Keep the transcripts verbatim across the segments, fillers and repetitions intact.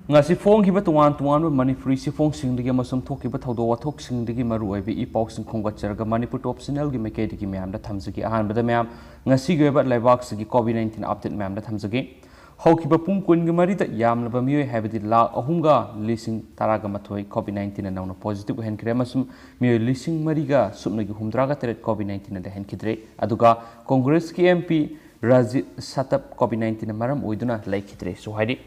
ꯉꯁꯤ ꯐꯣꯡꯈꯤꯕ ꯇꯣꯉꯥꯟ ꯇꯣꯉꯥꯟꯕ ꯃꯅꯤꯄꯨꯔꯤ ꯆꯦꯐꯣꯡꯁꯤꯡꯗꯒꯤ ꯑꯃꯁꯨꯡ ꯊꯣꯛꯈꯤꯕ ꯊꯧꯗꯣꯛ ꯋꯥꯊꯣꯛꯁꯤꯡꯗꯒꯤ ꯃꯔꯨꯑꯣꯏꯕ ꯏ ꯄꯥꯎꯁꯤꯡ ꯈꯣꯝꯒꯠꯆꯔꯒ ꯃꯅꯤꯄꯨꯔ ꯇꯣꯞ ꯆꯦꯅꯦꯜꯒꯤ ꯃꯥꯏꯀꯩꯗꯒꯤ ꯃꯌꯥꯝꯗ ꯊꯝꯖꯒꯦ꯫ ꯑꯍꯥꯟꯕꯗ ꯃꯌꯥꯝ, ꯉꯁꯤꯒꯤ ꯑꯣꯏꯕ ꯂꯩꯕꯥꯛꯁꯤꯒꯤ ꯀꯣꯚꯤꯗ ꯅꯥꯏꯟꯇꯤꯟ ꯑꯞꯗꯦꯠ ꯃꯌꯥꯝꯗ ꯊꯝꯖꯒꯦ꯫ ꯍꯧꯈꯤꯕ ꯄꯨꯡ ꯀꯨꯟꯒꯤ ꯃꯔꯤꯗ ꯌꯥꯝꯂꯕ ꯃꯤꯑꯣꯏ, ꯍꯥꯏꯕꯗꯤ ꯂꯥꯈ ꯑꯍꯨꯝꯒ ꯂꯤꯁꯤꯡ ꯇꯔꯥꯒ ꯃꯥꯊꯣꯏ ꯀꯣꯚꯤꯗ ꯅꯥꯏꯟꯇꯤꯟꯅ ꯅꯧꯅ ꯄꯣꯖꯤꯇꯤꯚ ꯑꯣꯏꯍꯟꯈ꯭ꯔꯦ ꯑꯃꯁꯨꯡ ꯃꯤꯑꯣꯏ ꯂꯤꯁꯤꯡ ꯃꯔꯤꯒ ꯁꯨꯞꯅꯒꯤ ꯍꯨꯝꯗ꯭ꯔꯥꯒ ꯇꯔꯦꯠ ꯀꯣꯚꯤꯗ ꯅꯥꯏꯟꯇꯤꯟꯅ ꯂꯩꯍꯟꯈꯤꯗ꯭ꯔꯦ꯫ ꯑꯗꯨꯒ ꯀꯣꯡꯒ꯭ꯔꯦꯁꯀꯤ ꯑꯦꯝ ꯄꯤ ꯔꯥꯖꯤꯠ ꯁꯥꯇꯞ ꯀꯣꯚꯤꯗ ꯅꯥꯏꯟꯇꯤꯟꯅ ꯃꯔꯝ ꯑꯣꯏꯗꯨꯅ ꯂꯩꯈꯤꯗ꯭ꯔꯦꯁꯨ ꯍꯥꯏꯔꯤ꯫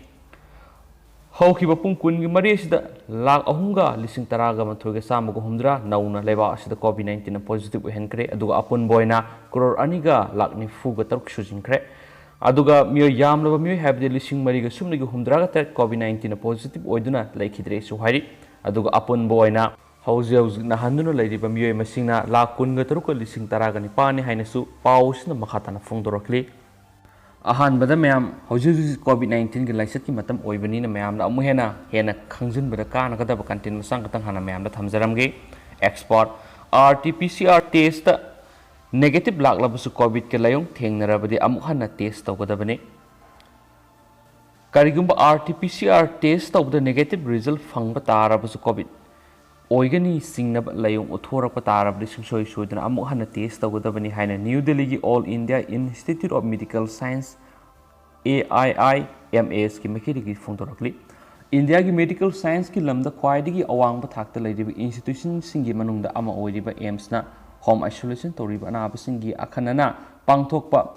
ꯍꯧꯈꯤꯕ ꯄꯨꯡ ꯀꯨꯟꯒꯤ ꯃꯔꯤ ꯑꯁꯤꯗ ꯂꯥꯈ ꯑꯍꯨꯝꯒ ꯂꯤꯁꯤꯡ ꯇꯔꯥꯒ ꯃꯥꯊꯣꯏꯒ ꯆꯥꯝꯃꯒ ꯍꯨꯝꯗ꯭ꯔꯥ ꯅꯧꯅ ꯂꯩꯕꯥꯛ ꯑꯁꯤꯗ ꯀꯣꯚꯤꯗ ꯅꯥꯏꯟꯇꯤꯟꯅ ꯄꯣꯖꯤꯇꯤꯚ ꯑꯣꯏꯍꯟꯈ꯭ꯔꯦ꯫ ꯑꯗꯨꯒ ꯑꯄꯨꯟꯕ ꯑꯣꯏꯅ ꯀ꯭ꯔꯣꯔ ꯑꯅꯤꯒ ꯂꯥꯈ ꯅꯤꯐꯨꯒ ꯇꯔꯨꯛ ꯁꯨꯖꯤꯟꯈ꯭ꯔꯦ꯫ ꯑꯗꯨꯒ ꯃꯤꯑꯣꯏ ꯌꯥꯝꯂꯕ ꯃꯤꯑꯣꯏ, ꯍꯥꯏꯕꯗꯤ ꯂꯤꯁꯤꯡ ꯃꯔꯤꯒ ꯁꯨꯞꯅꯒꯤ ꯍꯨꯝꯗ꯭ꯔꯥꯒ ꯇꯔꯦꯠ ꯀꯣꯚꯤꯗ ꯅꯥꯏꯟꯇꯤꯟꯅ ꯄꯣꯖꯤꯇꯤꯚ ꯑꯣꯏꯗꯨꯅ ꯂꯩꯈꯤꯗ꯭ꯔꯦꯁꯨ ꯍꯥꯏꯔꯤ꯫ ꯑꯗꯨꯒ ꯑꯄꯨꯟꯕ ꯑꯣꯏꯅ ꯍꯧꯖꯤꯛ ꯍꯧꯖꯤꯛ ꯅꯥꯍꯟꯗꯨꯅ ꯂꯩꯔꯤꯕ ꯃꯤꯑꯣꯏ ꯃꯁꯤꯡꯅ ꯂꯥꯈ ꯀꯨꯟꯒ ꯇꯔꯨꯛꯀ ꯂꯤꯁꯤꯡ ꯇꯔꯥꯒ ꯅꯤꯄꯥꯟꯅꯤ ꯍꯥꯏꯅꯁꯨ ꯄꯥꯎ ꯑꯁꯤꯅ ꯃꯈꯥ ꯇꯥꯅ ꯐꯣꯡꯗꯣꯔꯛꯂꯤ꯫ ꯑꯍꯥꯟꯕꯗ ꯃꯌꯥꯝ, ꯍꯧꯖꯤꯛ ꯍꯧꯖꯤꯛ ꯀꯣꯚꯤꯗ ꯅꯥꯏꯟꯇꯤꯟꯒꯤ ꯂꯥꯏꯆꯠꯀꯤ ꯃꯇꯝ ꯑꯣꯏꯕꯅꯤꯅ ꯃꯌꯥꯝꯅ ꯑꯃꯨꯛ ꯍꯦꯟꯅ, ꯍꯦꯟꯅ ꯈꯪꯖꯤꯟꯕꯗ ꯀꯥꯟꯅꯒꯗꯕ ꯀꯟꯇꯦꯟ ꯃꯆꯥ ꯈꯛꯇꯪ ꯍꯥꯟꯅ ꯃꯌꯥꯝꯗ ꯊꯝꯖꯔꯝꯒꯦ꯫ Expert, R T P C R test negative ꯂꯥꯛꯂꯕꯁꯨ ꯀꯣꯚꯤꯗꯀ ꯂꯥꯏꯑꯣꯡ ꯊꯦꯡꯅꯔꯕꯗꯤ ꯑꯃꯨꯛ ꯍꯟꯅ ꯇꯦꯁ ꯇꯧꯒꯗꯕꯅꯤ꯫ ꯀꯔꯤꯒꯨꯝꯕ R T P C R test ꯇꯧꯕꯗ ꯅꯦꯒꯦꯇꯤꯚ ꯔꯤꯖꯜ ꯐꯪꯕ ꯇꯥꯔꯕꯁꯨ ꯀꯣꯚꯤꯗ ꯑꯣꯏꯒꯅꯤ ꯆꯤꯡꯅꯕ ꯂꯥꯏꯑꯣꯡ ꯎꯠꯊꯣꯔꯛꯄ ꯇꯥꯔꯕꯗꯤ ꯁꯨꯡꯁꯣꯏ ꯁꯣꯏꯗꯅ ꯑꯃꯨꯛ ꯍꯟꯅ ꯇꯦꯁ ꯇꯧꯒꯗꯕꯅꯤ ꯍꯥꯏꯅ ꯅ꯭ꯌꯨ ꯗꯦꯜꯂꯤꯒꯤ all India institute of medical science, A I I M ꯑꯦꯁꯀꯤ ꯃꯥꯏꯀꯩꯗꯒꯤ ꯐꯣꯡꯗꯣꯔꯛꯂꯤ꯫ ꯏꯟꯗꯤꯌꯥꯒꯤ ꯃꯦꯗꯤꯀꯦꯜ ꯁꯥꯏꯟꯁꯀꯤ ꯂꯝꯗ ꯈ꯭ꯋꯥꯏꯗꯒꯤ ꯑꯋꯥꯡꯕ ꯊꯥꯛꯇ ꯂꯩꯔꯤꯕ ꯏꯟꯁꯇꯤꯇ꯭ꯌꯨꯁꯟꯁꯤꯡꯒꯤ ꯃꯅꯨꯡꯗ ꯑꯃ ꯑꯣꯏꯔꯤꯕ ꯑꯦꯝꯁꯅ ꯍꯣꯝ ꯑꯥꯏꯁꯣꯂꯦꯁꯟ ꯇꯧꯔꯤꯕ ꯑꯅꯥꯕꯁꯤꯡꯒꯤ ꯑꯈꯟꯅꯅ ꯄꯥꯡꯊꯣꯛꯄ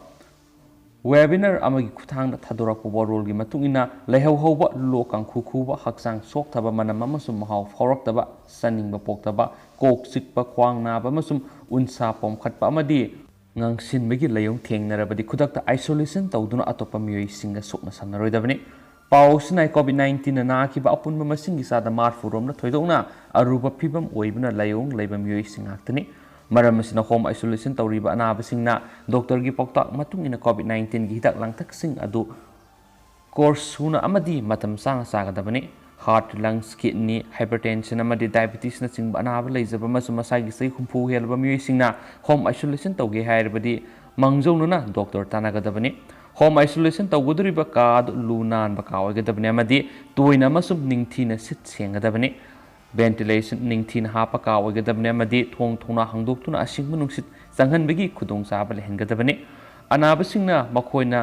ꯋꯦꯕꯤꯅꯥꯔ ꯑꯃꯒꯤ ꯈꯨꯠꯊꯥꯡꯗ ꯊꯥꯗꯣꯔꯛꯄ ꯋꯥꯔꯣꯜꯒꯤ ꯃꯇꯨꯡ ꯏꯟꯅ, ꯂꯥꯏꯍꯧ ꯍꯧꯕ, ꯂꯣꯛ ꯀꯥꯡꯈꯨ ꯈꯨꯕ, ꯍꯛꯆꯥꯡ ꯆꯣꯛꯊꯕ, ꯃꯅꯝ ꯑꯃꯁꯨꯡ ꯃꯍꯥꯎ ꯐꯥꯎꯔꯛꯇꯕ, ꯆꯥꯅꯤꯡꯕ ꯄꯣꯛꯇꯕ, ꯀꯣꯛ ꯆꯤꯛꯄ, ꯈ꯭ꯋꯥꯡ ꯅꯥꯕ ꯑꯃꯁꯨꯡ ꯎꯟꯁꯥ ꯄꯣꯝꯈꯠꯄ ꯑꯃꯗꯤ ꯉꯥꯡꯁꯤꯟꯕꯒꯤ ꯂꯥꯏꯑꯣꯡ ꯊꯦꯡꯅꯔꯕꯗꯤ ꯈꯨꯗꯛꯇ ꯑꯥꯏꯁꯣꯂꯦꯁꯟ ꯇꯧꯗꯨꯅ ꯑꯇꯣꯞꯄ ꯃꯤꯑꯣꯏꯁꯤꯡꯒ ꯁꯣꯛꯅ ꯁꯝꯅꯔꯣꯏꯗꯕꯅꯤ꯫ ꯄꯥꯎ ꯑꯁꯤꯅ ꯀꯣꯚꯤꯗ ꯅꯥꯏꯟꯇꯤꯟꯅ ꯅꯥꯈꯤꯕ ꯑꯄꯨꯟꯕ ꯃꯁꯤꯡꯒꯤ ꯆꯥꯗ ꯃꯔꯤꯐꯨ ꯔꯣꯝꯅ ꯊꯣꯏꯗꯣꯛꯅ ꯑꯔꯨꯕ ꯐꯤꯚꯝ ꯑꯣꯏꯕꯅ ꯂꯥꯏꯑꯣꯡ ꯂꯩꯕ ꯃꯤꯑꯣꯏꯁꯤꯡ ꯉꯥꯛꯇꯅꯤ꯫ ꯃꯔꯝ ꯑꯁꯤꯅ, ꯍꯣꯝ ꯑꯥꯏꯁꯣꯂꯦꯁꯟ ꯇꯧꯔꯤꯕ ꯑꯅꯥꯕꯁꯤꯡꯅ ꯗꯣꯛꯇꯔꯒꯤ ꯄꯥꯎꯇꯥꯛ ꯃꯇꯨꯡ ꯏꯟꯅ ꯀꯣꯚꯤꯗ ꯅꯥꯏꯟꯇꯤꯟꯒꯤ ꯍꯤꯗꯥꯛ ꯂꯥꯡꯊꯛꯁꯤꯡ ꯑꯗꯨ ꯀꯣꯔꯁ ꯁꯨꯅ ꯑꯃꯗꯤ ꯃꯇꯝ ꯆꯥꯅ ꯆꯥꯒꯗꯕꯅꯤ꯫ ꯍꯥꯔꯠ, ꯂꯪꯁ, ꯀꯤꯗꯅꯤ, ꯍꯥꯏꯄꯔꯇꯦꯟꯁꯟ ꯑꯃꯗꯤ ꯗꯥꯏꯕꯦꯇꯤꯁꯅꯆꯤꯡꯕ ꯑꯅꯥꯕ ꯂꯩꯖꯕ ꯑꯃꯁꯨꯡ ꯃꯁꯥꯒꯤ ꯆꯍꯤ ꯍꯨꯝꯐꯨ ꯍꯦꯜꯂꯕ ꯃꯤꯑꯣꯏꯁꯤꯡꯅ ꯍꯣꯝ ꯑꯥꯏꯁꯣꯂꯦꯁꯟ ꯇꯧꯒꯦ ꯍꯥꯏꯔꯕꯗꯤ ꯃꯥꯡꯖꯧꯅꯅ ꯗꯣꯛꯇꯔ ꯇꯥꯟꯅꯒꯗꯕꯅꯤ꯫ Home isolation ꯇꯧꯒꯗꯧꯔꯤꯕ ꯀꯥ ꯑꯗꯨ ꯂꯨ ꯅꯥꯟꯕ ꯀꯥ ꯑꯣꯏꯒꯗꯕꯅꯤ ꯑꯃꯗꯤ ꯇꯣꯏꯅ ꯑꯃꯁꯨꯡ ꯅꯤꯡꯊꯤꯅ ꯁꯤꯠ ꯁꯦꯡꯒꯗꯕꯅꯤ꯫ Ventilation ꯅꯤꯡꯊꯤꯅ ꯍꯥꯞꯄ ꯀꯥ ꯑꯣꯏꯒꯗꯕꯅꯤ ꯑꯃꯗꯤ ꯊꯣꯡ ꯊꯣꯡꯅꯥ ꯍꯥꯡꯗꯣꯛꯇꯨꯅ ꯑꯁꯦꯡꯕ ꯅꯨꯡꯁꯤꯠ ꯆꯪꯍꯟꯕꯒꯤ ꯈꯨꯗꯣꯡꯆꯥꯕ ꯂꯩꯍꯟꯒꯗꯕꯅꯤ꯫ ꯑꯅꯥꯕꯁꯤꯡꯅ ꯃꯈꯣꯏꯅ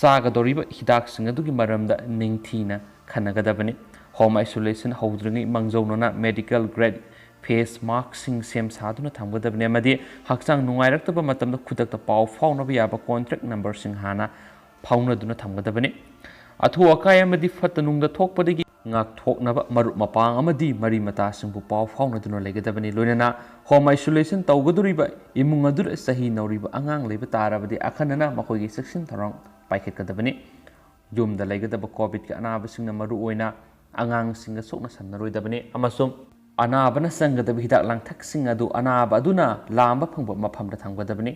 ꯆꯥꯒꯗꯧꯔꯤꯕ ꯍꯤꯗꯥꯛꯁꯤꯡ ꯑꯗꯨꯒꯤ ꯃꯔꯝꯗ ꯅꯤꯡꯊꯤꯅ ꯈꯟꯅꯒꯗꯕꯅꯤ꯫ Home isolation ꯍꯧꯗ꯭ꯔꯤꯉꯩ ꯃꯥꯡꯖꯧꯅꯅ medical grade face maskꯁꯤꯡ ꯁꯦꯝ ꯁꯥꯗꯨꯅ ꯊꯝꯒꯗꯕꯅꯤ ꯑꯃꯗꯤ ꯍꯛꯆꯥꯡ ꯅꯨꯡꯉꯥꯏꯔꯛꯇꯕ ꯃꯇꯝꯗ ꯈꯨꯗꯛꯇ ꯄꯥꯎ ꯐꯥꯎꯅꯕ ꯌꯥꯕ contact numberꯁꯤꯡ ꯍꯥꯟꯅ ꯐꯥꯎꯅꯗꯨꯅ ꯊꯝꯒꯗꯕꯅꯤ꯫ ꯑꯊꯨ ꯑꯀꯥꯏ ꯑꯃꯗꯤ ꯐꯠꯇ ꯅꯨꯡꯗ ꯊꯣꯛꯄꯗꯒꯤ ꯉꯥꯛꯊꯣꯛꯅꯕ ꯃꯔꯨꯞ ꯃꯄꯥꯡ ꯑꯃꯗꯤ ꯃꯔꯤ ꯃꯇꯥꯁꯤꯡꯕꯨ ꯄꯥꯎ ꯐꯥꯎꯅꯗꯨꯅ ꯂꯩꯒꯗꯕꯅꯤ꯫ ꯂꯣꯏꯅꯅ home isolation ꯇꯧꯒꯗꯧꯔꯤꯕ ꯏꯃꯨꯡ ꯑꯗꯨꯗ ꯆꯍꯤ ꯅꯧꯔꯤꯕ ꯑꯉꯥꯡ ꯂꯩꯕ ꯇꯥꯔꯕꯗꯤ ꯑꯈꯟꯅꯅ ꯃꯈꯣꯏꯒꯤ ꯆꯦꯛꯁꯤꯟ ꯊꯧꯔꯥꯡ ꯄꯥꯏꯈꯠꯀꯗꯕꯅꯤ꯫ ꯌꯨꯝꯗ ꯂꯩꯒꯗꯕ COVIDꯀꯤ ꯑꯅꯥꯕꯁꯤꯡꯅ ꯃꯔꯨꯑꯣꯏꯅ ꯑꯉꯥꯡꯁꯤꯡꯒ ꯁꯣꯛꯅ ꯁꯝꯅꯔꯣꯏꯗꯕꯅꯤ ꯑꯃꯁꯨꯡ ꯑꯅꯥꯕꯅ ꯆꯪꯒꯗꯕ ꯍꯤꯗꯥꯛ ꯂꯥꯡꯊꯛꯁꯤꯡ ꯑꯗꯨ ꯑꯅꯥꯕ ꯑꯗꯨꯅ ꯂꯥꯝꯕ ꯐꯪꯕ ꯃꯐꯝꯗ ꯊꯝꯒꯗꯕꯅꯤ꯫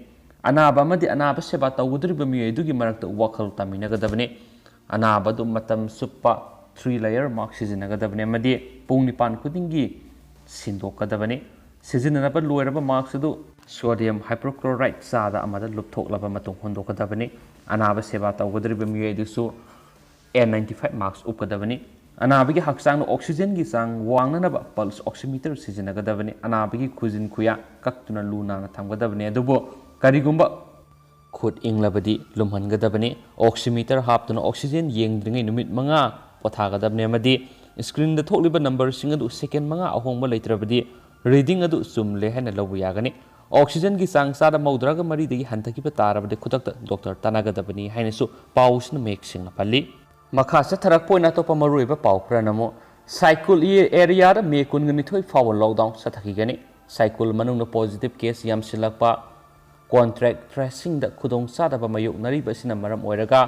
ꯑꯅꯥꯕ ꯑꯃꯗꯤ ꯑꯅꯥꯕ ꯁꯦꯕꯥ ꯇꯧꯒꯗꯧꯔꯤꯕ ꯃꯤꯑꯣꯏ ꯑꯗꯨꯒꯤ ꯃꯔꯛꯇ ꯋꯥꯈꯜ ꯇꯥꯃꯤꯟꯅꯒꯗꯕꯅꯤ꯫ ꯑꯅꯥꯕ ꯑꯗꯨ ꯃꯇꯝ ꯆꯨꯞꯄ three layer mask ꯁꯤꯖꯤꯟꯅꯒꯗꯕꯅꯤ ꯑꯃꯗꯤ ꯄꯨꯡ ꯅꯤꯄꯥꯟ ꯈꯨꯗꯤꯡꯒꯤ ꯁꯤꯟꯗꯣꯛꯀꯗꯕꯅꯤ꯫ ꯁꯤꯖꯤꯟꯅꯅꯕ ꯂꯣꯏꯔꯕ mask ꯑꯗꯨ sodium hypochlorite ꯆꯥꯗ ꯑꯃꯗ ꯂꯨꯞꯊꯣꯛꯂꯕ ꯃꯇꯨꯡ ꯍꯨꯟꯗꯣꯛꯀꯗꯕꯅꯤ꯫ ꯑꯅꯥꯕ ꯁꯦꯕꯥ ꯇꯧꯒꯗꯧꯔꯤꯕ ꯃꯤꯑꯣꯏ ꯑꯗꯨꯁꯨ N ninety five mask ꯎꯞꯀꯗꯕꯅꯤ꯫ ꯑꯅꯥꯕꯒꯤ ꯍꯛꯆꯥꯡꯗ oxygenꯒꯤ ꯆꯥꯡ ꯋꯥꯡꯅꯅꯕ pulse oximeter ꯁꯤꯖꯤꯟꯅꯒꯗꯕꯅꯤ꯫ ꯑꯅꯥꯕꯒꯤ ꯈꯨꯖꯤꯟ ꯈꯨꯌꯥ ꯀꯛꯇꯨꯅ ꯂꯨ ꯅꯥꯟꯅ ꯊꯝꯒꯗꯕꯅꯤ꯫ ꯑꯗꯨꯕꯨ ꯀꯔꯤꯒꯨꯝꯕ ꯈꯨꯠ ꯏꯪꯂꯕꯗꯤ ꯂꯨꯝꯍꯟꯒꯗꯕꯅꯤ꯫ Oximeter ꯍꯥꯞꯇꯨꯅ oxygen ꯌꯦꯡꯗ꯭ꯔꯤꯉꯩ ꯅꯨꯃꯤꯠ ꯃꯉꯥ ꯄꯣꯊꯥꯒꯗꯕꯅꯤ ꯑꯃꯗꯤ screenꯗ ꯊꯣꯛꯂꯤꯕ numberꯁꯤꯡ ꯑꯗꯨ second ꯃꯉꯥ ꯑꯍꯣꯡꯕ ꯂꯩꯇ꯭ꯔꯕꯗꯤ reading ꯑꯗꯨ ꯆꯨꯝꯂꯦ ꯍꯥꯏꯅ ꯂꯧꯕ ꯌꯥꯒꯅꯤ꯫ Oxygenꯒꯤ ꯆꯥꯡ ꯆꯥꯗ ꯃꯧꯗ꯭ꯔꯥꯒ ꯃꯔꯤꯗꯒꯤ ꯍꯟꯊꯈꯤꯕ ꯇꯥꯔꯕꯗꯤ ꯈꯨꯗꯛꯇ doctor ꯇꯥꯟꯅꯒꯗꯕꯅꯤ ꯍꯥꯏꯅꯁꯨ ꯄꯥꯎꯁꯤꯅ ꯃꯌꯦꯛ ꯁꯦꯡꯅ ꯄꯜꯂꯤ꯫ ꯃꯈꯥ ꯆꯠꯊꯔꯛꯄ ꯑꯣꯏꯅ ꯑꯇꯣꯞꯄ ꯃꯔꯨꯑꯣꯏꯕ ꯄꯥꯎ ꯈꯔꯅ ꯑꯃꯨꯛ ꯁꯥꯏꯀꯨꯜ areaꯗ May ꯀꯨꯟꯒ ꯅꯤꯊꯣꯏ ꯐꯥꯎꯕ lockdown ꯆꯠꯊꯈꯤꯒꯅꯤ꯫ ꯁꯥꯏꯀꯨꯜ ꯃꯅꯨꯡꯗ positive case ꯌꯥꯝꯁꯤꯜꯂꯛꯄ, contact tracingꯗ ꯈꯨꯗꯣꯡꯆꯥꯗꯕ ꯃꯥꯌꯣꯛꯅꯔꯤꯕ ꯑꯁꯤꯅ ꯃꯔꯝ ꯑꯣꯏꯔꯒ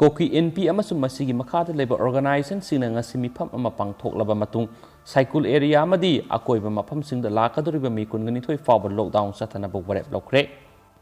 ꯀꯨꯀꯤ ꯏꯟꯄꯤ ꯑꯃꯁꯨꯡ ꯃꯁꯤꯒꯤ ꯃꯈꯥꯗ ꯂꯩꯕ organizationꯁꯤꯡꯅ ꯉꯁꯤ ꯃꯤꯐꯝ ꯑꯃ ꯄꯥꯡꯊꯣꯛꯂꯕ ꯃꯇꯨꯡ ꯁꯥꯏꯀꯨꯜ area ꯑꯃꯗꯤ ꯑꯀꯣꯏꯕ ꯃꯐꯝꯁꯤꯡꯗ ꯂꯥꯛꯀꯗꯧꯔꯤꯕ May ꯀꯨꯟꯒ ꯅꯤꯊꯣꯏ ꯐꯥꯎꯕ lockdown ꯆꯠꯊꯅꯕ ꯋꯥꯔꯦꯞ ꯂꯧꯈ꯭ꯔꯦ꯫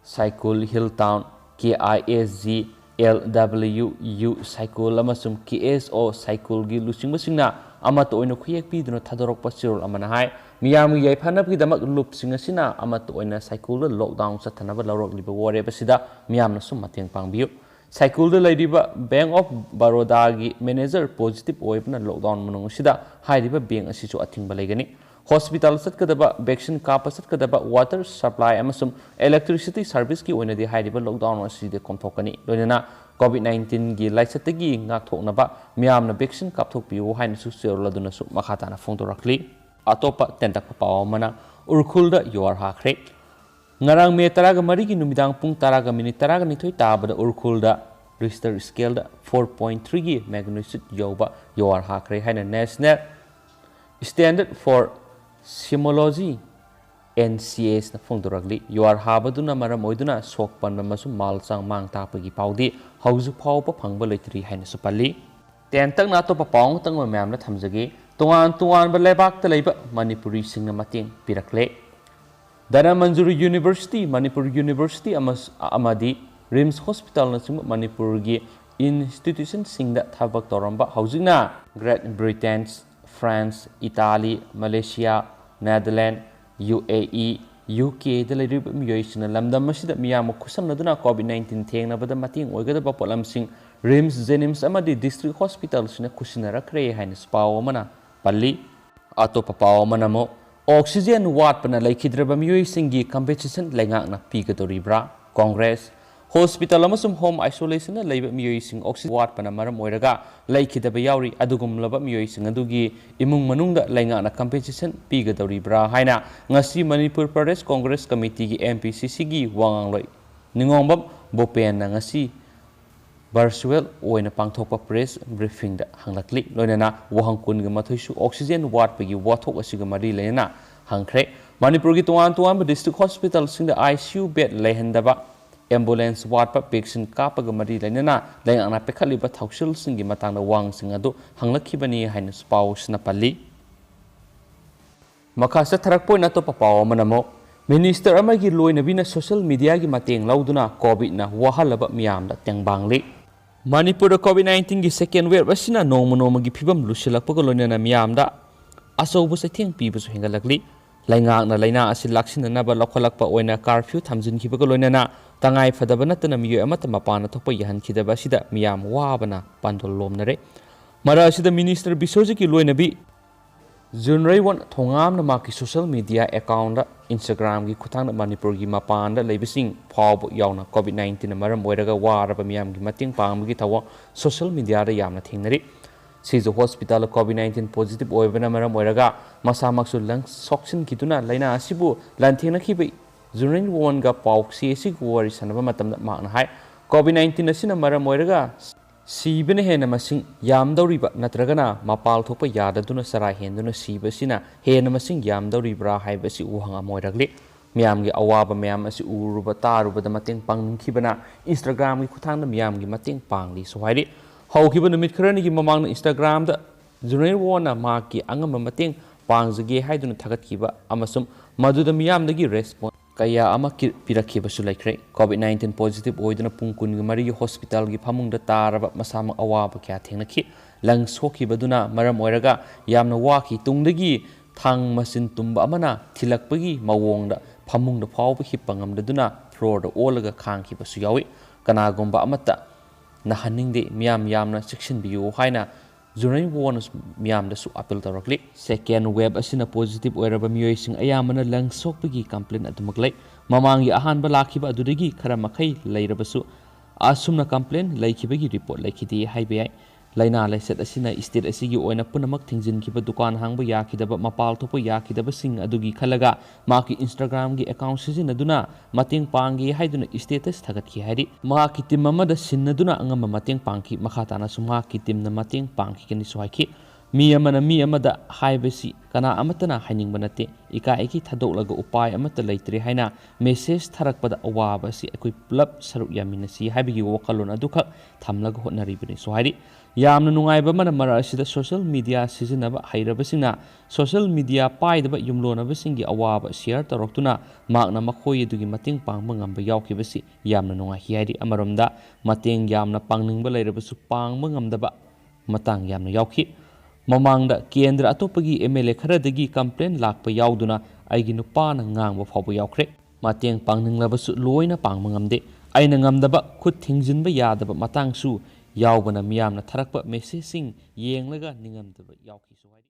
ꯁꯥꯏꯀꯨꯜ Hill Town, KISG, LWU ꯁꯥꯏꯀꯨꯜ ꯑꯃꯁꯨꯡ KSO ꯁꯥꯏꯀꯨꯜꯒꯤ ꯂꯨꯆꯤꯡꯕꯁꯤꯡꯅ ꯑꯃꯠꯇ ꯑꯣꯏꯅ ꯈꯨꯌꯦꯛ ꯄꯤꯗꯨꯅ ꯊꯥꯗꯣꯔꯛꯄ ꯆꯦꯔꯣꯜ ꯑꯃꯅ ꯍꯥꯏ, ꯃꯤꯌꯥꯝꯒꯤ ꯌꯥꯏꯐꯅꯕꯒꯤꯗꯃꯛ ꯂꯨꯞꯁꯤꯡ ꯑꯁꯤꯅ ꯑꯃꯠꯇ ꯑꯣꯏꯅ ꯁꯥꯏꯀꯨꯜꯗ lockdown ꯆꯠꯊꯅꯕ ꯂꯧꯔꯛꯂꯤꯕ ꯋꯥꯔꯦꯞ ꯑꯁꯤꯗ ꯃꯤꯌꯥꯝꯅꯁꯨ ꯃꯇꯦꯡ ꯄꯥꯡꯕꯤꯌꯨ꯫ ꯁꯥꯏꯀꯨꯜꯗ ꯂꯩꯔꯤꯕ Bank of Barodaꯒꯤ manager positive ꯑꯣꯏꯕꯅ lockdown ꯃꯅꯨꯡ ꯑꯁꯤꯗ ꯍꯥꯏꯔꯤꯕ bank ꯑꯁꯤꯁꯨ ꯑꯊꯤꯡꯕ ꯂꯩꯒꯅꯤ꯫ Hospital ꯆꯠꯀꯗꯕ, vaccine ꯀꯥꯞꯄ ꯆꯠꯀꯗꯕ, water supply ꯑꯃꯁꯨꯡ electricity serviceꯀꯤ ꯑꯣꯏꯅꯗꯤ ꯍꯥꯏꯔꯤꯕ lockdown ꯑꯁꯤꯗꯤ ꯀꯣꯝꯊꯣꯛꯀꯅꯤ꯫ ꯂꯣꯏꯅꯅ COVID nineteenꯒꯤ ꯂꯥꯏꯆꯠꯇꯒꯤ ꯉꯥꯛꯊꯣꯛꯅꯕ ꯃꯤꯌꯥꯝꯅ vaccine ꯀꯥꯞꯊꯣꯛꯄꯤꯌꯨ ꯍꯥꯏꯅꯁꯨ ꯆꯦꯔꯣꯜ ꯑꯗꯨꯅꯁꯨ ꯃꯈꯥ ꯇꯥꯅ ꯐꯣꯡꯗꯣꯔꯛꯂꯤ꯫ ꯑꯇꯣꯞꯄ ꯇꯦꯟꯇꯛꯄ ꯄꯥꯎ ꯑꯃꯅ, ꯎꯔꯈꯨꯜꯗ ꯌꯨꯍꯥꯔ ꯍꯥꯈ꯭ꯔꯦ꯫ ꯉꯔꯥꯡ ꯃꯦ ꯇꯔꯥꯒ ꯃꯔꯤꯒꯤ ꯅꯨꯃꯤꯗꯥꯡ ꯄꯨꯡ ꯇꯔꯥꯒ ꯃꯤꯅꯤꯠ ꯇꯔꯥꯒ ꯅꯤꯊꯣꯏ ꯇꯥꯕꯗ ꯎꯔꯈꯨꯜꯗ Richter scaleꯗ four point threeꯒꯤ magnitude ꯌꯧꯕ ꯌꯨꯍꯥꯔ ꯍꯥꯈ꯭ꯔꯦ ꯍꯥꯏꯅ National Standard for Seismology, NCS ꯅ ꯐꯣꯡꯗꯣꯔꯛꯂꯤ꯫ ꯌꯨꯍꯥꯔ ꯍꯥꯕꯗꯨꯅ ꯃꯔꯝ ꯑꯣꯏꯗꯨꯅ ꯁꯣꯛ ꯄꯟꯕ ꯑꯃꯁꯨꯡ ꯃꯥꯜ ꯆꯥꯡ ꯃꯥꯡ ꯇꯥꯛꯄꯒꯤ ꯄꯥꯎꯗꯤ ꯍꯧꯖꯤꯛ ꯐꯥꯎꯕ ꯐꯪꯕ ꯂꯩꯇ꯭ꯔꯤ ꯍꯥꯏꯅꯁꯨ ꯄꯜꯂꯤ꯫ ꯇꯦꯟꯇꯛꯅ ꯑꯇꯣꯞꯄ ꯄꯥꯎ ꯑꯃꯇꯪ ꯑꯣꯏꯅ ꯃꯌꯥꯝꯗ ꯊꯝꯖꯒꯦ꯫ ꯇꯣꯉꯥꯟ ꯇꯣꯉꯥꯟꯕ ꯂꯩꯕꯥꯛꯇ ꯂꯩꯕ ꯃꯅꯤꯄꯨꯔꯤꯁꯤꯡꯅ ꯃꯇꯦꯡ ꯄꯤꯔꯛꯂꯦ꯫ ꯙꯅꯃꯟꯖꯨꯔꯤ University, ꯃꯅꯤꯄꯨꯔ University ꯑꯃꯁ-, ꯑꯃꯗꯤ RIMS Hospitalꯅꯆꯤꯡꯕ ꯃꯅꯤꯄꯨꯔꯒꯤ institutionꯁꯤꯡꯗ ꯊꯕꯛ ꯇꯧꯔꯝꯕ, ꯍꯧꯖꯤꯛꯅ Great Britain, France, Italy, Malaysia, Netherlands, UAE, UKꯗ ꯂꯩꯔꯤꯕ ꯃꯤꯑꯣꯏꯁꯤꯡꯅ ꯂꯝꯗꯝ ꯑꯁꯤꯗ ꯃꯤꯌꯥꯝꯒ ꯈꯨꯠꯁꯝꯅꯗꯨꯅ COVID nineteen ꯊꯦꯡꯅꯕꯗ ꯃꯇꯦꯡ ꯑꯣꯏꯒꯗꯕ ꯄꯣꯠꯂꯝꯁꯤꯡ RIMS, JNIMS ꯑꯃꯗꯤ district hospitalꯁꯤꯡꯅ ꯈꯨꯠꯁꯤꯟꯅꯔꯛꯈ꯭ꯔꯦ ꯍꯥꯏꯅꯁꯨ ꯄꯥꯎ ꯑꯃꯅ ꯄꯜꯂꯤ꯫ ꯑꯇꯣꯞꯄ ꯄꯥꯎ ꯑꯃꯅ ꯑꯃꯨꯛ, oxygen ꯋꯥꯠꯄꯅ ꯂꯩꯈꯤꯗ꯭ꯔꯕ ꯃꯤꯑꯣꯏꯁꯤꯡꯒꯤ compensation ꯂꯩꯉꯥꯛꯅ ꯄꯤꯒꯗꯧꯔꯤꯕ꯭ꯔꯥ? Congress, hospital ꯑꯃꯁꯨꯡ home isolationꯗ ꯂꯩꯕ ꯃꯤꯑꯣꯏꯁꯤꯡ oxygen ꯋꯥꯠꯄꯅ ꯃꯔꯝ ꯑꯣꯏꯔꯒ ꯂꯩꯈꯤꯗꯕ ꯌꯥꯎꯔꯤ꯫ ꯑꯗꯨꯒꯨꯝꯂꯕ ꯃꯤꯑꯣꯏꯁꯤꯡ ꯑꯗꯨꯒꯤ ꯏꯃꯨꯡ ꯃꯅꯨꯡꯗ ꯂꯩꯉꯥꯛꯅ compensation ꯄꯤꯒꯗꯧꯔꯤꯕ꯭ꯔꯥ ꯍꯥꯏꯅ ꯉꯁꯤ ꯃꯅꯤꯄꯨꯔ ꯄ꯭ꯔꯗꯦꯁ Congress Committeeꯒꯤ, MPCCꯒꯤ ꯋꯥꯉꯥꯡꯂꯣꯏ ꯅꯤꯉꯣꯝꯕꯝ ꯕꯣꯄꯦꯟꯅ ꯉꯁꯤ virtual ꯑꯣꯏꯅ ꯄꯥꯡꯊꯣꯛꯄ press briefingꯗ ꯍꯪꯂꯛꯂꯤ꯫ ꯂꯣꯏꯅꯅ ꯋꯥꯍꯪ ꯀꯨꯟꯒ ꯃꯥꯊꯣꯏꯁꯨ oxygen ꯋꯥꯠꯄꯒꯤ ꯋꯥꯊꯣꯛ ꯑꯁꯤꯒ ꯃꯔꯤ ꯂꯩꯅꯅ ꯍꯪꯈ꯭ꯔꯦ꯫ ꯃꯅꯤꯄꯨꯔꯒꯤ ꯇꯣꯉꯥꯟ ꯇꯣꯉꯥꯟꯕ district hospitalꯁꯤꯡꯗ ICU bed ꯂꯩꯍꯟꯗꯕ, ambulance ꯋꯥꯠꯄ, vaccine ꯀꯥꯞꯄꯒ ꯃꯔꯤ ꯂꯩꯅꯅ ꯂꯩꯉꯥꯛꯅ ꯄꯥꯏꯈꯠꯂꯤꯕ ꯊꯧꯁꯤꯜꯁꯤꯡꯒꯤ ꯃꯇꯥꯡꯗ ꯋꯥꯍꯪꯁꯤꯡ ꯑꯗꯨ ꯍꯪꯂꯛꯈꯤꯕꯅꯤ ꯍꯥꯏꯅꯁꯨ ꯄꯥꯎꯁꯤꯅ ꯄꯜꯂꯤ꯫ ꯃꯈꯥ ꯆꯠꯊꯔꯛꯄ ꯑꯣꯏꯅ ꯑꯇꯣꯞꯄ ꯄꯥꯎ ꯑꯃꯅ ꯑꯃꯨꯛ, minister ꯑꯃꯒꯤ ꯂꯣꯏꯅꯕꯤꯅ social mediaꯒꯤ ꯃꯇꯦꯡ ꯂꯧꯗꯨꯅ COVIDꯅ ꯋꯥꯍꯜꯂꯕ ꯃꯤꯌꯥꯝꯗ ꯇꯦꯡꯕꯥꯡꯂꯤ꯫ ꯃꯅꯤꯄꯨꯔꯗ COVID nineteenꯒꯤ second wave ꯑꯁꯤꯅ ꯅꯣꯡꯃ ꯅꯣꯡꯃꯒꯤ ꯐꯤꯕꯝ ꯂꯨꯁꯤꯜꯂꯛꯄꯒ ꯂꯣꯏꯅꯅ ꯃꯤꯌꯥꯝꯗ ꯑꯆꯧꯕ ꯆꯩꯊꯦꯡ ꯄꯤꯕꯁꯨ ꯍꯦꯟꯒꯠꯂꯛꯂꯤ꯫ ꯂꯩꯉꯥꯛꯅ ꯂꯥꯏꯅꯥ ꯑꯁꯤ ꯂꯥꯛꯁꯤꯟꯅꯅꯕ ꯂꯧꯈꯠꯂꯛꯄ ꯑꯣꯏꯅ curfew ꯊꯝꯖꯤꯟꯈꯤꯕꯒ ꯂꯣꯏꯅꯅ ꯇꯉꯥꯏ ꯐꯗꯕ ꯅꯠꯇꯅ ꯃꯤꯑꯣꯏ ꯑꯃꯠꯇ ꯃꯄꯥꯟꯗ ꯊꯣꯛꯄ ꯌꯥꯍꯟꯈꯤꯗꯕ ꯑꯁꯤꯗ ꯃꯤꯌꯥꯝ ꯋꯥꯕꯅ ꯄꯥꯟꯗꯣꯜ ꯂꯣꯝꯅꯔꯦ꯫ ꯃꯔꯛ ꯑꯁꯤꯗ Minister ꯕꯤꯁ꯭ꯋꯖꯤꯠꯀꯤ ꯂꯣꯏꯅꯕꯤ ꯖꯨꯟꯔꯩꯋꯣꯟ ꯊꯣꯉꯥꯝꯅ ꯃꯍꯥꯛꯀꯤ social media account Instagram-ꯒꯤ ꯈꯨꯠꯊꯥꯡꯗ ꯃꯅꯤꯄꯨꯔꯒꯤ ꯃꯄꯥꯟꯗ ꯂꯩꯕꯁꯤꯡ ꯐꯥꯎꯕ ꯌꯥꯎꯅ COVID nineteen-ꯅ ꯃꯔꯝ ꯑꯣꯏꯔꯒ ꯋꯥꯔꯕ ꯃꯤꯌꯥꯝꯒꯤ ꯃꯇꯦꯡ ꯄꯥꯡꯕꯒꯤ ꯊꯧꯑꯣꯡ social media-ꯗ ꯌꯥꯝꯅ ꯊꯦꯡꯅꯔꯤ꯫ ꯁꯤꯖ hospital-ꯗ COVID nineteen positive ꯑꯣꯏꯕꯅ ꯃꯔꯝ ꯑꯣꯏꯔꯒ ꯃꯁꯥꯃꯛꯁꯨ ꯂꯪ ꯁꯣꯛꯆꯤꯟꯈꯤꯗꯨꯅ ꯂꯥꯏꯅꯥ ꯑꯁꯤꯕꯨ ꯂꯥꯟꯊꯦꯡꯅꯈꯤꯕ ꯖꯨꯟꯔꯩꯋꯣꯟꯒ ꯄꯥꯎꯆꯦ ꯑꯁꯤꯒ ꯋꯥꯔꯤ ꯁꯥꯟꯅꯕ ꯃꯇꯝꯗ ꯃꯍꯥꯛꯅ ꯍꯥꯏ, COVID nineteen ꯑꯁꯤꯅ ꯃꯔꯝ ꯑꯣꯏꯔꯒ ꯁꯤꯕꯅ ꯍꯦꯟꯅ ꯃꯁꯤꯡ ꯌꯥꯝꯗꯧꯔꯤꯕ ꯅꯠꯇ꯭ꯔꯒꯅ ꯃꯄꯥꯜ ꯊꯣꯛꯄ ꯌꯥꯗꯗꯨꯅ ꯆꯔꯥ ꯍꯦꯟꯗꯨꯅ ꯁꯤꯕ ꯑꯁꯤꯅ ꯍꯦꯟꯅ ꯃꯁꯤꯡ ꯌꯥꯝꯗꯧꯔꯤꯕ꯭ꯔꯥ ꯍꯥꯏꯕꯁꯤ ꯋꯥꯍꯪ ꯑꯃ ꯑꯣꯏꯔꯛꯂꯤ꯫ ꯃꯤꯌꯥꯝꯒꯤ ꯑꯋꯥꯕ ꯃꯌꯥꯝ ꯑꯁꯤ ꯎꯔꯨꯕ ꯇꯥꯔꯨꯕꯗ ꯃꯇꯦꯡ ꯄꯥꯡꯅꯤꯡꯈꯤꯕꯅ Instagram-ꯒꯤ ꯈꯨꯠꯊꯥꯡꯗ ꯃꯤꯌꯥꯝꯒꯤ ꯃꯇꯦꯡ ꯄꯥꯡꯂꯤꯁꯨ ꯍꯥꯏꯔꯤ꯫ ꯍꯧꯈꯤꯕ ꯅꯨꯃꯤꯠ ꯈꯔꯅꯤꯒꯤ ꯃꯃꯥꯡꯗ Instagram-ꯗ ꯖꯨꯟꯔꯩꯋꯣꯟꯅ ꯃꯍꯥꯛꯀꯤ ꯑꯉꯝꯕ ꯃꯇꯦꯡ ꯄꯥꯡꯖꯒꯦ ꯍꯥꯏꯗꯨꯅ ꯊꯥꯒꯠꯈꯤꯕ ꯑꯃꯁꯨꯡ ꯃꯗꯨꯗ ꯃꯤꯌꯥꯝꯗꯒꯤ response ꯀꯌꯥ ꯑꯃ ꯀꯤ-, ꯄꯤꯔꯛꯈꯤꯕꯁꯨ ꯂꯩꯈ꯭ꯔꯦ꯫ COVID nineteen positive ꯑꯣꯏꯗꯨꯅ ꯄꯨꯡ ꯀꯨꯟꯒ ꯃꯔꯤꯒꯤ hospital-ꯒꯤ ꯐꯃꯨꯡꯗ ꯇꯥꯔꯕ ꯃꯁꯥꯃꯛ ꯑꯋꯥꯕ ꯀꯌꯥ ꯊꯦꯡꯅꯈꯤ꯫ ꯂꯪ ꯁꯣꯛꯈꯤꯕꯗꯨꯅ ꯃꯔꯝ ꯑꯣꯏꯔꯒ ꯌꯥꯝꯅ ꯋꯥꯈꯤ꯫ ꯇꯨꯡꯗꯒꯤ ꯊꯥꯡ ꯃꯆꯤꯟ ꯇꯨꯝꯕ ꯑꯃꯅ ꯊꯤꯜꯂꯛꯄꯒꯤ ꯃꯑꯣꯡꯗ ꯐꯃꯨꯡꯗ ꯐꯥꯎꯕ ꯍꯤꯞꯄ ꯉꯝꯗꯗꯨꯅ floor-ꯗ ꯑꯣꯜꯂꯒ ꯈꯥꯡꯈꯤꯕꯁꯨ ꯌꯥꯎꯏ꯫ ꯀꯅꯥꯒꯨꯝꯕ ꯑꯃꯠꯇ ꯅꯥꯍꯟꯅꯤꯡꯗꯦ, ꯃꯤꯌꯥꯝ ꯌꯥꯝꯅ ꯆꯦꯛꯁꯤꯟꯕꯤꯌꯨ ꯍꯥꯏꯅ ꯖꯨꯟꯔꯩꯋꯣꯟꯅ ꯃꯤꯌꯥꯝꯗꯁꯨ appeal ꯇꯧꯔꯛꯂꯤ꯫ Second wave ꯑꯁꯤꯅ positive ꯑꯣꯏꯔꯕ ꯃꯤꯑꯣꯏꯁꯤꯡ ꯑꯌꯥꯝꯕꯅ ꯂꯪ ꯁꯣꯛꯄꯒꯤ complain ꯑꯗꯨꯃꯛ ꯂꯩ꯫ ꯃꯃꯥꯡꯒꯤ ꯑꯍꯥꯟꯕ ꯂꯥꯛꯈꯤꯕ ꯑꯗꯨꯗꯒꯤ ꯈꯔ ꯃꯈꯩ ꯂꯩꯔꯕꯁꯨ ꯑꯁꯨꯝꯅ complain ꯂꯩꯈꯤꯕꯒꯤ report ꯂꯩꯈꯤꯗꯦ ꯍꯥꯏꯕ ꯌꯥꯏ꯫ ꯂꯥꯏꯅꯥ ꯂꯥꯏꯆꯠ ꯑꯁꯤꯅ state ꯑꯁꯤꯒꯤ ꯑꯣꯏꯅ ꯄꯨꯝꯅꯃꯛ ꯊꯤꯡꯖꯤꯟꯈꯤꯕ, ꯗꯨꯀꯥꯟ ꯍꯥꯡꯕ ꯌꯥꯈꯤꯗꯕ, ꯃꯄꯥꯜ ꯊꯣꯛꯄ ꯌꯥꯈꯤꯗꯕꯁꯤꯡ ꯑꯗꯨꯒꯤ ꯈꯜꯂꯒ ꯃꯍꯥꯛꯀꯤ Instagram-ꯒꯤ account ꯁꯤꯖꯤꯟꯅꯗꯨꯅ ꯃꯇꯦꯡ ꯄꯥꯡꯒꯦ ꯍꯥꯏꯗꯨꯅ status ꯊꯥꯒꯠꯈꯤ ꯍꯥꯏꯔꯤ꯫ ꯃꯍꯥꯛꯀꯤ team ꯑꯃꯗ ꯁꯤꯟꯅꯗꯨꯅ ꯑꯉꯝꯕ ꯃꯇꯦꯡ ꯄꯥꯡꯈꯤ꯫ ꯃꯈꯥ ꯇꯥꯅꯁꯨ ꯃꯍꯥꯛꯀꯤ team-ꯅ ꯃꯇꯦꯡ ꯄꯥꯡꯈꯤꯒꯅꯤꯁꯨ ꯍꯥꯏꯈꯤ꯫ ꯃꯤ ꯑꯃꯅ ꯃꯤ ꯑꯃꯗ ꯍꯥꯏꯕꯁꯤ ꯀꯅꯥ ꯑꯃꯠꯇꯅ ꯍꯥꯏꯅꯤꯡꯕ ꯅꯠꯇꯦ꯫ ꯏꯀꯥꯏ ꯏꯈꯤ ꯊꯥꯗꯣꯛꯂꯒ ꯎꯄꯥꯏ ꯑꯃꯠꯇ ꯂꯩꯇ꯭ꯔꯦ ꯍꯥꯏꯅ message ꯊꯥꯔꯛꯄꯗ ꯑꯋꯥꯕ ꯑꯁꯤ ꯑꯩꯈꯣꯏ ꯄꯨꯂꯞ ꯁꯔꯨꯛ ꯌꯥꯃꯤꯟꯅꯁꯤ ꯍꯥꯏꯕꯒꯤ ꯋꯥꯈꯜꯂꯣꯟ ꯑꯗꯨꯈꯛ ꯊꯝꯂꯒ ꯍꯣꯠꯅꯔꯤꯕꯅꯤꯁꯨ ꯍꯥꯏꯔꯤ꯫ ꯌꯥꯝꯅ ꯅꯨꯡꯉꯥꯏꯕ ꯑꯃꯅ ꯃꯔꯛ ꯑꯁꯤꯗ social media ꯁꯤꯖꯤꯟꯅꯕ ꯍꯩꯔꯕꯁꯤꯡꯅ social media ꯄꯥꯏꯗꯕ ꯌꯨꯝꯂꯣꯟꯅꯕꯁꯤꯡꯒꯤ ꯑꯋꯥꯕ share ꯇꯧꯔꯛꯇꯨꯅ ꯃꯍꯥꯛꯅ ꯃꯈꯣꯏ ꯑꯗꯨꯒꯤ ꯃꯇꯦꯡ ꯄꯥꯡꯕ ꯉꯝꯕ ꯌꯥꯎꯈꯤꯕꯁꯤ ꯌꯥꯝꯅ ꯅꯨꯡꯉꯥꯏꯈꯤ ꯍꯥꯏꯔꯤ꯫ ꯑꯃꯔꯣꯝꯗ ꯃꯇꯦꯡ ꯌꯥꯝꯅ ꯄꯥꯡꯅꯤꯡꯕ ꯂꯩꯔꯕꯁꯨ ꯄꯥꯡꯕ ꯉꯝꯗꯕ ꯃꯇꯥꯡ ꯌꯥꯝꯅ ꯌꯥꯎꯈꯤ꯫ ꯃꯃꯥꯡꯗ ꯀꯦꯟꯗ꯭ꯔ ꯑꯇꯣꯞꯄꯒꯤ MLA ꯈꯔꯗꯒꯤ complain ꯂꯥꯛꯄ ꯌꯥꯎꯗꯨꯅ ꯑꯩꯒꯤ ꯅꯨꯄꯥꯅ ꯉꯥꯡꯕ ꯐꯥꯎꯕ ꯌꯥꯎꯈ꯭ꯔꯦ꯫ ꯃꯇꯦꯡ ꯄꯥꯡꯅꯤꯡꯂꯕꯁꯨ ꯂꯣꯏꯅ ꯄꯥꯡꯕ ꯉꯝꯗꯦ꯫ ꯑꯩꯅ ꯉꯝꯗꯕ, ꯈꯨꯠ ꯊꯤꯡꯖꯤꯟꯕ ꯌꯥꯗꯕ ꯃꯇꯥꯡꯁꯨ ꯌꯥꯎꯕꯅ ꯃꯤꯌꯥꯝꯅ ꯊꯥꯔꯛꯄ ꯃꯦꯁꯦꯖꯁꯤꯡ ꯌꯦꯡꯂꯒ ꯅꯤꯡꯉꯝꯗꯕ ꯌꯥꯎꯈꯤꯁꯨ ꯍꯥꯏꯔꯤ꯫